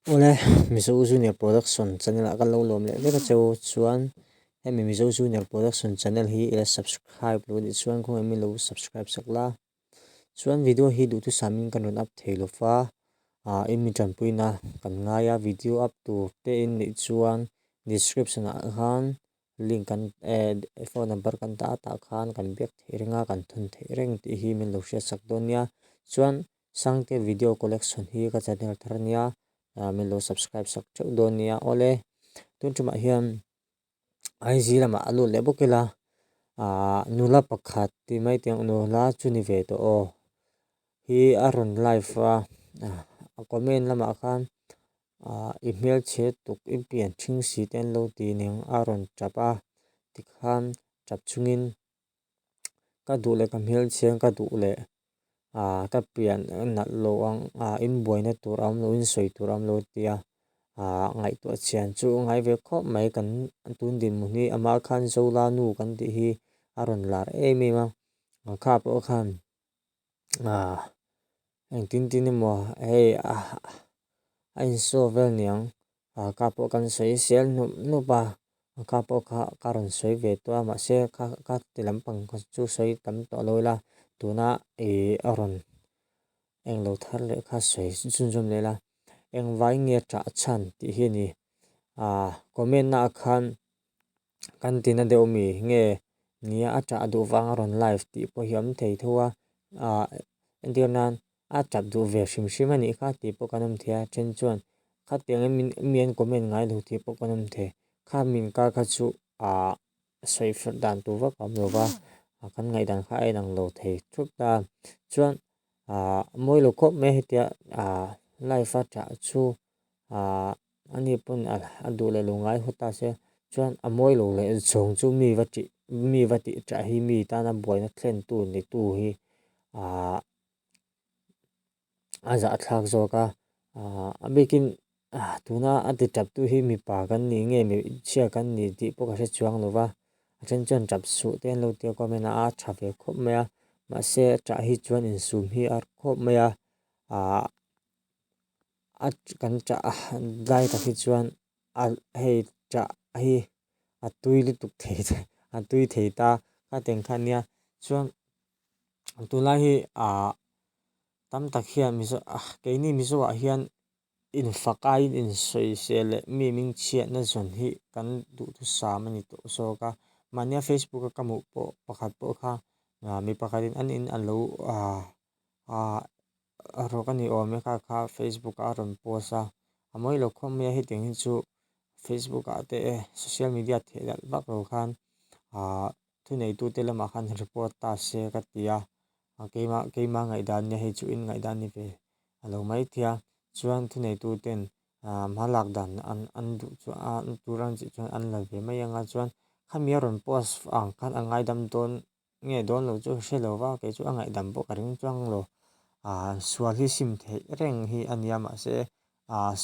Awle, Mizo Junior Production channel ah ka lo lawm leh vek a che u chuan hemi Mizo Junior Production channel hi ila subscribe lo nih chuan khawngaih min lo subscribe sak la. Chuan video hi duhthusam in kan rawn up thei lo va, ah in mi tanpuina kan ngai a video up tur te in nih chuan description ah khan link kan eh phone number kan dah a tah khan kan biak theih reng a kan thawn theih reng tih hi min lo hriat sak dawn nia. Chuan Sangte video collection hi ka channel thar ania ah min lo subscribe sak theuh dawn nia awle tun tumah hian IG lamah a lut leh bawk ila ah nula pakhat tih mai te ang nula chu ni ve tawh aw hi a rawn live a a comment lamah khan ah i hmelchhe tuk i pian thing si te an lo ti aniang a rawn tap a tikhan tap chungin. Ka duh leh ka hmelchhiang ka duh leh ah ka pian nalh lo ang ah in buaina tur a awm lo in sawi tur a awm lo tia ah ngaihtuah chian chu ngai ve khawp mai kan tun dinhmun hi amah khan Zola nu kan tih hi a rawn lar em em a kha pawh khan ah engtin tin emaw hei a insaw vel niang. Ah ka pawh kan sawi sel hnup hnup a, ka pawh kha ka rawn sawi ve tawh a mahse kha ka ti lampang kha chu sawi tam tawh lo ila tuna ih a rawn englo thar leh kha sawi chhunzawm leh ila engvai nge ṭah chhan tih hi a ni ah comment naah khan kan ti na deuh ami nge nia a ṭah duh vang a rawn live tih pawh hi a awm thei tho a ah entir nan. A tap duh ve hrim hrim a nih kha tih pawh kan awm thei a, then chuan khatiang in min mi an comment ngai lo tih pawh kan awm thei. Kha min kar kha chu ah sawi fel dan tur vak a awm lo va, kan ngaihdan kha a inang lo thei thup ta. Chuan ah mawi lo khawp mai hetia ah live a tah chu ah ani pawn a duh leh lo ngai hawt ta se chuan a mawi lo leh zawng chu mi va tih mi va tih tah hi mi tana buaina thlen tu ni tu hi ah. A zahthlak zawk a ah a bikin ah tuna a ti tap tu hi mipa kan nih nge hmeichhia kan nih tih pawh ka hre chuang lo va a then chuan tap suh te an lo tia comment a a tha ve khawp mai a mahse tah hi chuan insum hi a khawp mai a ah a kan tah lai tak hi chuan a hei tah hi a tui lutuk thei a tui thei ta kha tiang kha ania chuan. Tunlai hi ah tam tak hian mizo ah keini mizo ah hian infak aiin insawisel leh mi hming chhiatna zawn hi kan duhthusam a ni tawh zawk a mahnia facebook a ka hmuh pawh pakhat pawh kha ah mi pakhatin an in a lo ah ah rawk a ni awm e kha kha facebook ah a rawn post a a mawi lo khawp mai a hetiang hi chu facebook ah te social media theih loh vak lo khan ah. Thuneitute lamah khan report ta se ka ti a, keimah keimah ngaihdan nia hei chu in ngaihdan ni ve a lo mai thei a, chuan thuneituten hma lak dan an an duh chu an tur an tih chuan an la ve mai ang a, chuan khami a rawn post ang khan a ngaidam dawn nge dawn lo chu hre lo va, kei chu a ngaihdam pawh ka ring chuang lo, sual hi sim theih reng hi a nia mahse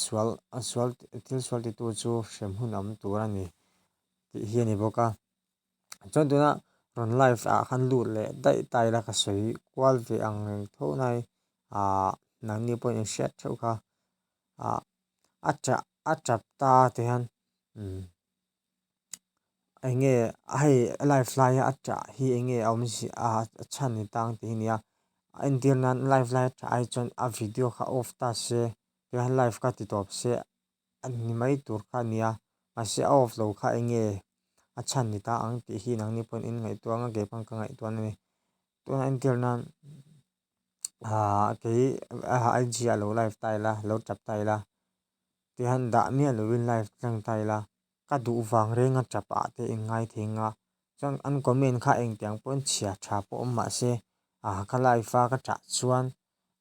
sual sual thil sual titu chu hrem hun a awm tur a ni tih hi a ni bawk a. Chuan tuna rawn live ah khan lut leh daih ta ila ka sawi kual ve ang reng tho nai ah nangni pawhin in hriat theuh kha ah a tah a tap ta te hian umm eng nge hei live laia a tah hi eng nge a awmzia a chhan ni tang tih hi a nia a entir nan live laia tah ai chuan a video kha off ta se tihian live kha ti tawp se. A ni mai tur kha a nia, mahse a off lo kha eng nge a chhan ni ta ang tih hi nangni pawhin in ngaihtuah ang a, kei pawhin ka ngaihtuah a ni. Tunah entir nan ah kei IG ah lo live ta ila, lo tap ta ila, tihian dah miah lovin live tlang ta ila, ka duh vang renga tap ah te in ngai thei ang a, chuan an comment kha engtiang pawhin chhia tha pawh awm mahse ah ka live a ka tah chuan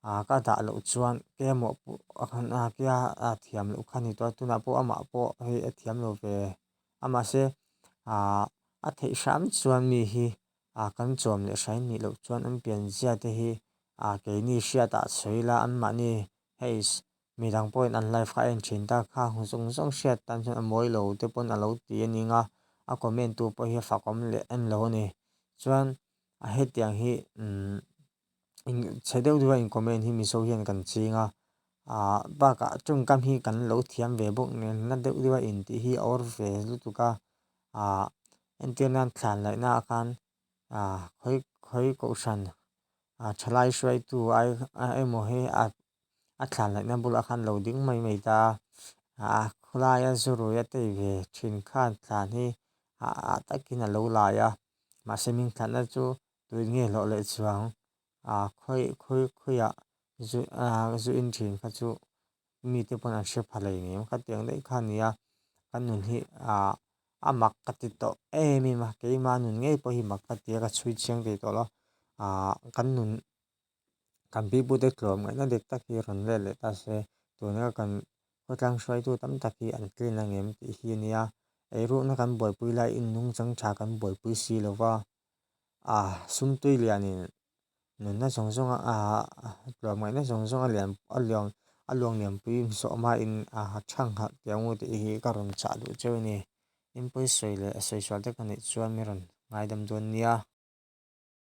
ah ka dah loh chuan kei amah pawh a khan a kia a thiam loh kha a ni tawh a tunah pawh amah pawh hei a thiam lo ve a mahse ah a theih hram chuan mi hi ah kan chawm leh hrain nih loh chuan an pianzia te hi ah keini hriatah sawi ila anmahni hei midang pawhin an live kha a en thin ta kha hmu zawng zawng hriat tan chuan a mawi lo te pawn a lo ti a ning a a comment tu pawh hi a fakawm leh em lo a ni chuan a hetiang hi umm. Chhe deuh deuha in comment hi Mizo hian kan ching a. Aah bakah tawngkam hi kan lo thiam ve bawk nen na deuh deuh a intih hi a awr ve lutuk a aah entir nan thlan laihna ah khan aah khawi khawi kohhran ah thalai hruaitu ai emaw hi a a thlan laihna bulah khan lo ding mai mai ta a aah khawlaia zu rui a tei ve thin khan thlan hi ah ah takin a lo lai a mahse hming thlanna chu tui nge hlawh leh chuang ah khawi khawi khawiah zu ah zu in thin kha chu mite pawn an hre pha lei ngei khatiang daih kha a ni a ka nun hi ah a mak ka ti tawh em em a keima nun ngei pawh hi mak ka ti a ka chhui chiang thei tawh lo ah kan nun kan pipute tlawm ngaihna dik tak hi rawn let leh ta se tuna kan khawtlang hruaitu tam tak hi an clean ang em tih hi a nia eirukna kan buaipui laiin nungchang tha kan buaipui si lo va. Ah sum tui lianin nunna zawng zawng a ah tlawmngaihna zawng zawng a lian a luang a luang lianpui zawh hmain ah thang harh tih ang u tih hi ka rawn chah duh cheu a ni. Inpui sawi leh sawi sual te ka neih chuan mi rawn ngaidam dawn nia.